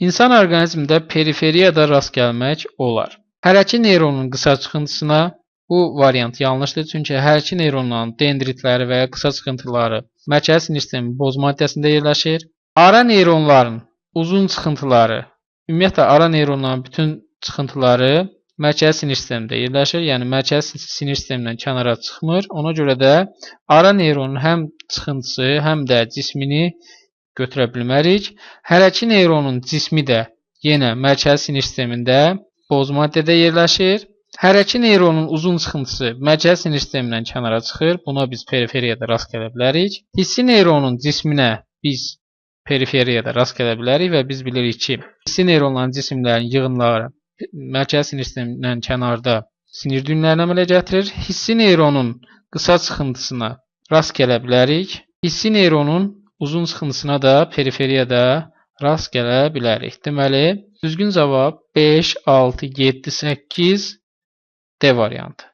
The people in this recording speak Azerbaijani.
İnsan orqanizmində periferiyada rast gəlmək olar. Hərəki neyronun qısa çıxıntısına bu variant yanlışdır. Çünki hərəki neyronların dendritləri və ya qısa çıxıntıları mərkəzi sinir sisteminin boz maddəsində yerləşir. Ara neyronların uzun çıxıntıları, ümumiyyətlə ara neyronların bütün çıxıntıları mərkəzi sinir sistemində yerləşir. Yəni mərkəzi sinir sistemindən kənara çıxmır. Ona görə də ara neyronun həm çıxıntısı, həm də cismini götürə bilmərik. Hərəki neyronun cismi də yenə mərkəzi sinir sistemində boz maddədə yerləşir. Hərəki neyronun uzun çıxıntısı mərkəzi sinir sistemindən kənara çıxır. Buna biz periferiyada rast gələ bilərik. Hissi neyronun cisminə biz periferiyada rast gələ bilərik və biz bilirik ki, hissi neyronların cisimlərinin yığınları mərkəzi sinir sistemindən kənarda sinir düyünlərini əmələ gətirir. Hissi neyronun qısa çıxıntısına rast gələ bilərik. Hissi neyronun uzun çıxıntısına da periferiyada rast gələ bilərik. Deməli, düzgün cavab 5, 6, 7, 8 D variantı.